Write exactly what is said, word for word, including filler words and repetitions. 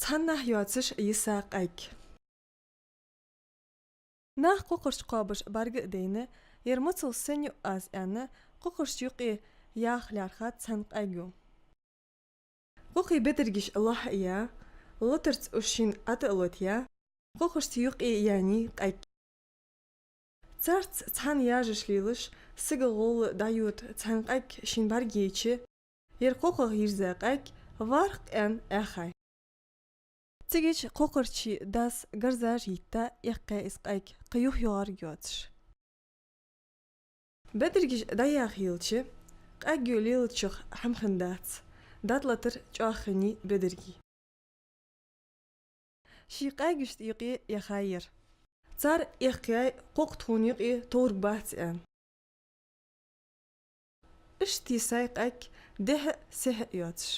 Цхьаннахьа йоацаш йиса къаьг. Нах кхокхарча кхоабаш бӀарга а дайна, ер моцал сенна ю аз аьнна, кхокхарча юкъе яха лаьрхӀад цхьан къаьго. Кхокхий бедаргаш лохьаяь, латарца уж шийна ӀотӀа а лотаяь, кхокхарча юкъе яьннай къаьг. Царца цхьана яжаш лелаш, сагал гӀолла дӀайода цхьан къаьг шийна бӀаргаяйча, ер кхокхагӀа йирза къаьг варх аьнна Ӏехай. Цигача кхокхарча дас гарзаш йитта, эккхай из къаьг кхы юхайоагӀарг йоацаш. Бедаргаш дӀаяха елча, къаьго лелачох хӀама хиннадац, дӀатӀалатар чӀоагӀа хиннай бедаргий. Ший къаьгашта юкъе яхай ер. Цар эккхай кхокха тхона юкъе товргбац аьнна. Иштта йисай къаьг дехьа-сехьа йоацаш.